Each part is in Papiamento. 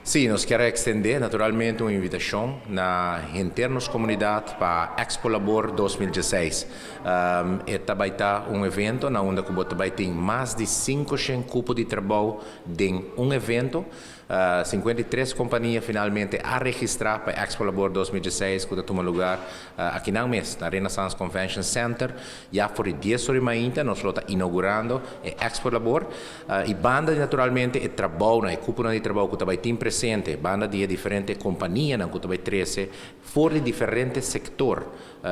Si, nos kier extende naturalmente un invitacion na henter nos comunidad pa Expo Labor 2016. E ta bay ta un evento na unda cu bo bay tin mas di 500 cupo di trabou den un evento. 53 compania finalmente a registra pa Expo Labor 2016, cu ta tuma luga aki na mes, na Renaissance Convention Center. Ya for di 10 or di mainta nos ta inaugurando e Expo Labor y banda naturalmente e trabou, e cupo di trabou cu bay tin presente, banda di diferente compania cu bay trece for di diferente sector,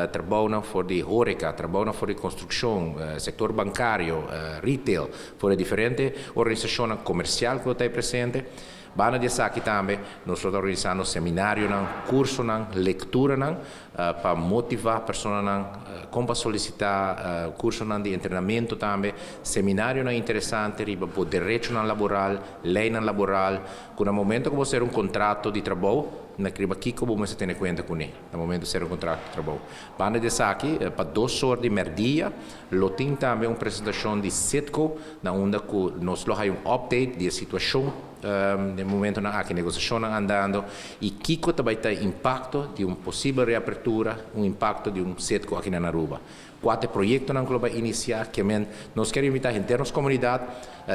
trabou for di horeca, trabou for di construccion, sector bancario, retail, for di diferente organisacion comercial cu ta presente. Banda di esaki tambe nos ta organisando seminario, curso, lectura pa motiva persona con pa solicita curso di entrenamento tambe, seminario interesante riba bo derecho laboral, ley laboral, cu na momento cu bo sera un contrato di trabou, na riba kico bo mester tene cuenta cu ne, na momento sera un contrato di trabou. Banda di esaki, pa 2 or di merdia, lo tin tambe un presentacion di Citgo, na unda cu nos lo haya un update di situacion na momento nan aki negociacion andando y kico tambe ta impacto di un posibel reapertura, un impacto di un Citgo aki na Aruba. Cuatro proyecto nan cu bay inicia, kiermen nos kier invita henter nos comunidad,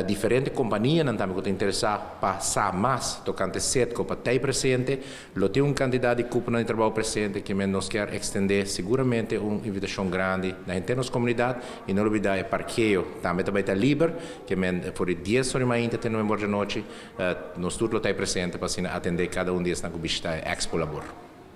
diferente compania nan tambe cu ta interesa pa sa mas tocante Citgo, pa ta presente. Lo tin un cantidad di cupo di trabou presente, kiermen nos kier extende siguramente un invitacion grandi na henter nos comunidad y no lubida, e parkeo tambe tambe ta liber, kiermen for di 10 or di mainta te 9 or di anochi, nos tur ta presente pa asina atende cada un di esnan cu bishita Expo Labor.